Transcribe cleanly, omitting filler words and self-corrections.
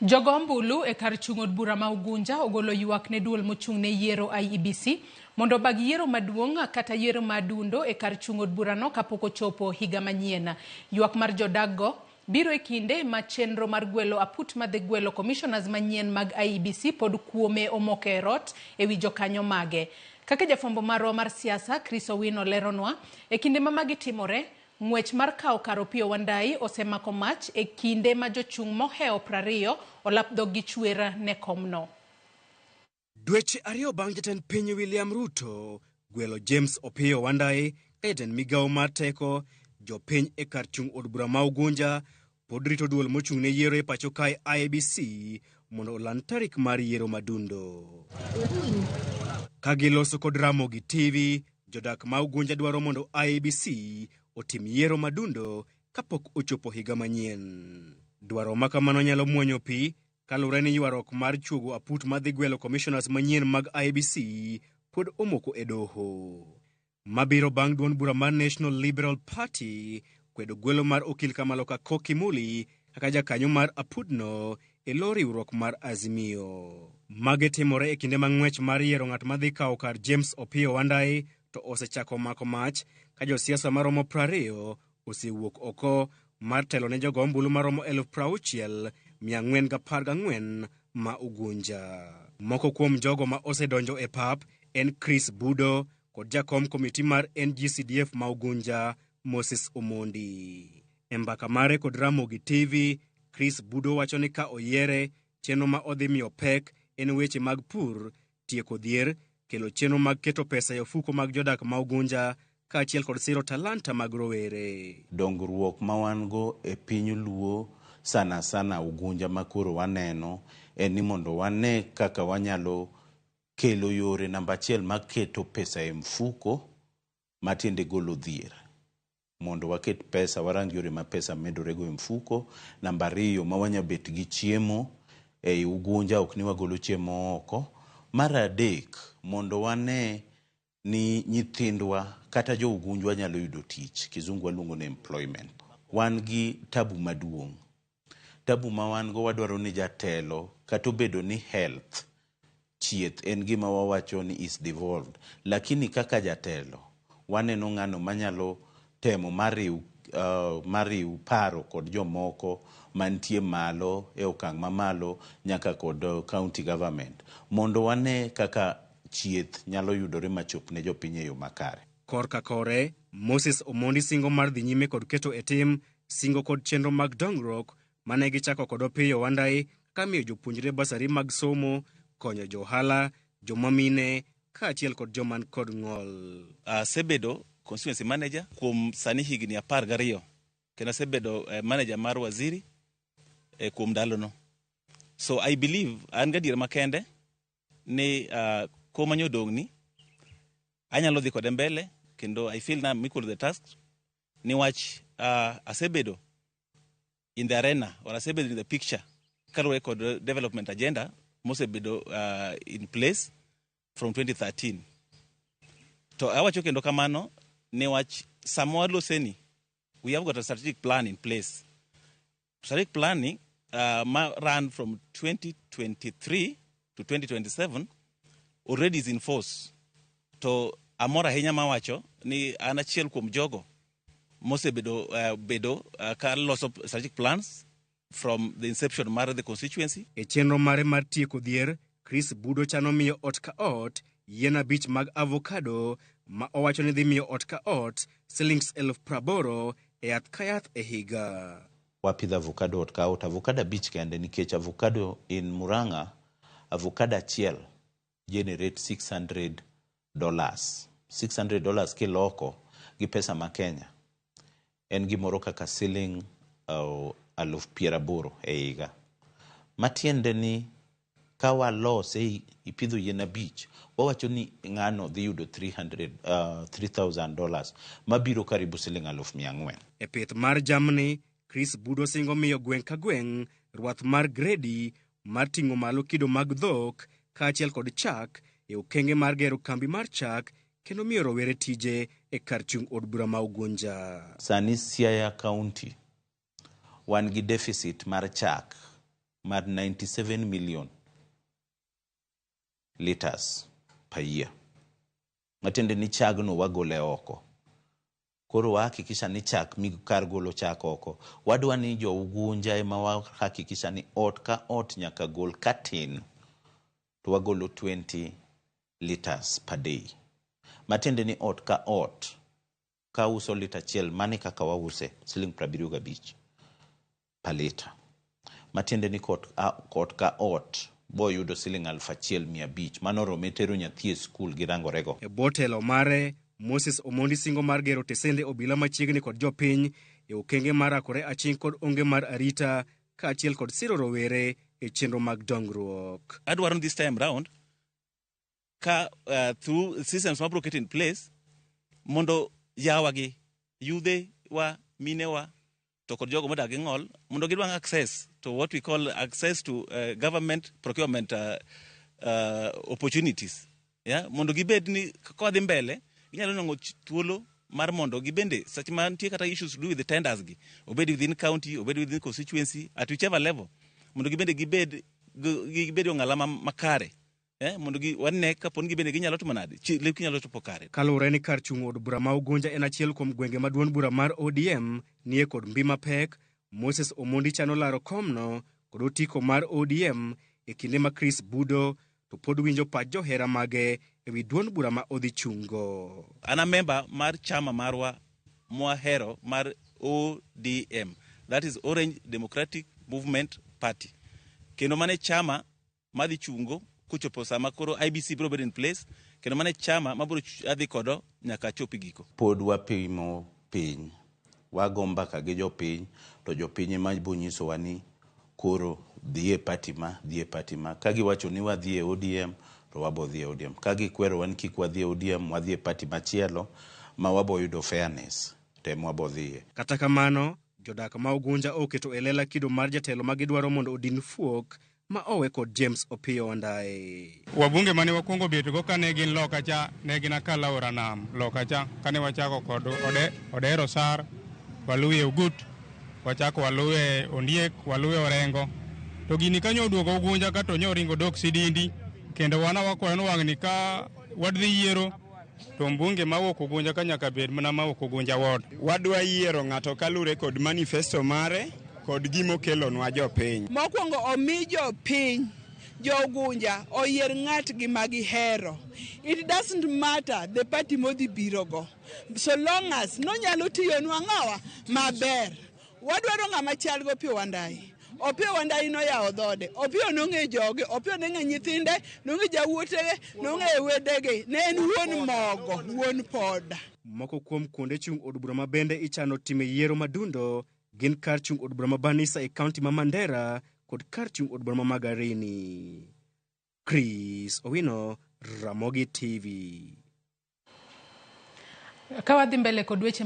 Jogo ombulu e kar chung' od bura ma Ugunja ogolo ywak ne duol mochung' ne yiero IEBC mondo obag yiero maduong' kata yiero ma adundo e kar chung' od burano kapok ochopo higa manyien. Ywak mar jodakgo biro e kinde ma chenro mar gwelo aput madhi gwelo commissioners manyien mag IEBC pod kuome omoko e rot ewi jokanyo mage. Kaka jafwambo marwa mar siasa Chris Owino leronwa, e kinde ma magi timore, Ng'wech mar kawo kar Opiyo Wandayi osemako mach e kinde ma jochung' mohewo 20 olap dhoggi chwer ne komno. Dweche ariyo bang' jatend piny William Ruto gwelo James Opiyo Wandayi ka jatend migawo mar teko jopiny e kar chung' od bura ma Ugunja pod rito duol mochung' ne yiero e pacho kae IEBC mondo oland tarik mar yiero madundo. Ka giloso kod Ramogi TV, jodak ma Ugunja dwaro mondo IEBC otim yiero madundo kapok ochopo higa manyien. Dwaro ma kamano nyalo muonyo pi kaluwore ni ywaruok mar chuogo aput madhi gwelo commissioners manyien mag IEBC pod omoko e doho. Mabiro bang' duond bura mar National Liberal Party kwedo gwelo mar okil Kamaloka Koki Muli kaka jakanyo mar apudno e lo riwruok mar Azimio. Magi timore e kinde ma ng'wech mar yiero ng'at madhi kawo kar James Opiyo Wandayi to osechako mako mach ka josiasa maromo 20 osewuok oko mar telo ne jogo ombulu maromo 60,414 ma Ugunja. Moko kuom jogo ma osedonjo e pap en Chris Budo kod jakom komiti mar NGCDF ma Ugunja Moses Omondi. E mbaka mare kod Ramogi TV, Chris Budo wacho ni ka oyiere, chenro ma odhi miyo pek en weche mag pur, tieko dhier, kelo chenro mag keto pesa e ofuko mag jodak ma Ugunja kaachiel kod siro talanta mag rowere. Dongruok ma wan go e piny Luo sana sana Ugunja ma koro waneno en ni mondo wane kaka wanyalo kelo yore namba achiel mar keto pesa e mfuko matiende golo dhier. Mondo waket pesa, warang yore ma pesa medore go e mfuko. Namba ariyo ma wanya bet gi chiemo ei Ugunja, ok ni wagolo chiemo oko. Mar adek, mondo wane ni nyithindwa kata jo Ugunjwa nyalo yudo tich, kizungu waluongo ni employment. Wan gi tabu maduong'. Tabu ma wan go wadwaro ni jatelo kata obedo ni health chieth en gima wawacho ni is devolved, lakini kaka jatelo waneno ng'ano manyalo temo mariw mariw paro kod jomoko mantie malo e okang' mamalo nyaka kod county government mondo wane kaka chieth nyalo yudore machop ne jopiny e yo makare. Korka kore, Moses Omondi singo mar dhi nyime kod keto e tim singo kod chenro mag dongruok mane gichako kod Opiyo Wandayi ka miyo jopuonjre basari mag somo, konyo johala, joma mine kaachiel kod joma kod ng'ol. Asebedo constituency manager kuom sani higni 12 kendo asebedo manager mar waziri kuom ndalono. So I believe an gadier makende ni koma nyodong'ni anyalo dhi kode mbele kendo I feel na I'm equal to the task niwach asebedo in the arena or asebedo in the picture kaluwore kod development agenda mosebedo in place from 2013. To awacho kendo kamano niwach sama waloseni we have got a strategic plan in place. Strategic plan ni ma run from 2023 to 2027 already is in force. To amor ahinya mawacho ni an achiel kuom jogo mosebedo bedo ka loso strategic plans from the inception mar the constituency. E chenro mare mar tieko dhier, Chris Budo chano miyo ot ka ot yien abich mag avocado ma owacho ni dhi miyo ot ka ot silings 80,000 e yath ka yath e higa. Wapidho avocado ot ka ot, avocado abich kende nikech avocado in Murang'a, avocado achiel generate $600. $600 kiloko gi pesa ma Kenya en gimoro kaka siling 80,000 e higa. Matiende ni ka walose ipidho yien abich, wawacho ni ng'ano dhi yudo 300, $3,000 mabiro karibu siling 400,000. E pith mar jamni, Chris Budo singo miyo gweng' ka gweng' rwath mar gredi mar ting'o malo kido mag dhok kaachiel kod chak e okenge mar gero kambi mar chak kendo miyo rowere tije e kar chung' od bura ma Ugunja. Sani Siaya County wan gi deficit mar chak mar 97 million liters per year. Matiende ni chagno wagole oko. Koro wahakikisha ni chak mi kar golo chak oko. Wadwa ni jo Ugunja ema wahakikisha ni ot ka ot nyaka gol katin to wagolo 20 liters per day. Matiende ni ot ka ot ka uso lita achiel mane kaka wause siling 75 per lita. Matiende ni ot ka ot boyudo siling 1,500 mano rome tero nyathi e skul gi rangorego. E bwo telo mare, Moses Omondi singo mar gero tesende obila machiegni kod jopiny e okenge mar rakore aching' kod onge mar arita kaachiel kod siro rowere e chenro mag dongruok. Adwaro this time round ka through systems mabro ket in place mondo yawa gi yudhe wa mine wa to kod jogo modak gi ng'ol mondo gidwang' access to what we call access to government procurement opportunities, yeah? Mondo gibed ni kodhi mbele ginyalo nwang'o thuolo mar mondo gibende seche ma nitie kata issues to do with the tenders gi, obed within county, obed within constituency, at whichever level, mondo gibende gibed ong'ala makare, mondo gi wane kapo ni gibende ginyalo timo nade lek ginyalo chopo kare. Kaluwore ni kar chung' od bura ma Ugunja en achiel kuom gwenge ma duond bura mar ODM nie kod mbi mapek, Moses Omondi chano laro komno kod otiko mar ODM e kinde ma Chris Budo to pod winjo pach johera mage ewi duond bura ma odhi chungo. An a member mar chama marwa mwahero mar ODM, that is Orange Democratic Movement Party, kendo mane chama madhi chungo kochopo sama koro IBC biro bedo in place, kendo mane chama mabiro adhi kodo nyaka achop giko. Pod wapimo piny, wago mbaka gi jopiny, to jopiny ema bo nyisowa ni koro dhi e party ma, dhi e party ma. Ka giwacho ni wadhi e ODM, to wabo dhi e ODM. Ka gikwerowa ni kik wadhi e ODM, wadhi e party machielo ma wabo yudo fairness, to ema wabo dhiye. Kata kamano, jodak ma Ugunja oketo e lela kido mar jatelo ma gidwaro mondo odin fuok ma owe kod James Opiyo Wandayi. Wabunge mane wakwongo bet go kane gin loka cha, ne gin akala aora nam loka cha, kane wachako kod Odero Sar, waluwe Ogut, wachako waluwe Ondiek, waluwe Orengo. To gini kanyo oduogo Ugunja ka to nyo ringo dok Sidindi, kendo wana wakwayo ni wang'ni ka wadhi yiero to mbunge mawuok Ugunja ka nyaka bed mana mawuok Ugunja ward. Wadwa yiero ng'ato kalure kod manifesto mare kod gimokelonwa jopiny. Mokwongo omi jopiny, jo Ugunja oyier ng'atgi ma gihero. It doesn't matter the party modhi birogo, so long as nonyalo tiyonwa ng'awa maber. Wadwaro ng'ama chal gi Opiyo Wandayi. Opiyo Wandayi noyawo dhode, Opiyo nong'e joge, Opiyo nong'e nyithinde, nong'e jawuotege, nong'e wedege. Ne en wuon mogo, wuon poda. Moko kuom kuonde chung' od bura ma bende ichano time yiero madundo gin kar chung' od bura ma Banisa e kaunti ma Mandera kod kar chung' od bura ma Magarini. Chris Owino, Ramogi TV. Ka wadhi mbele kod weche.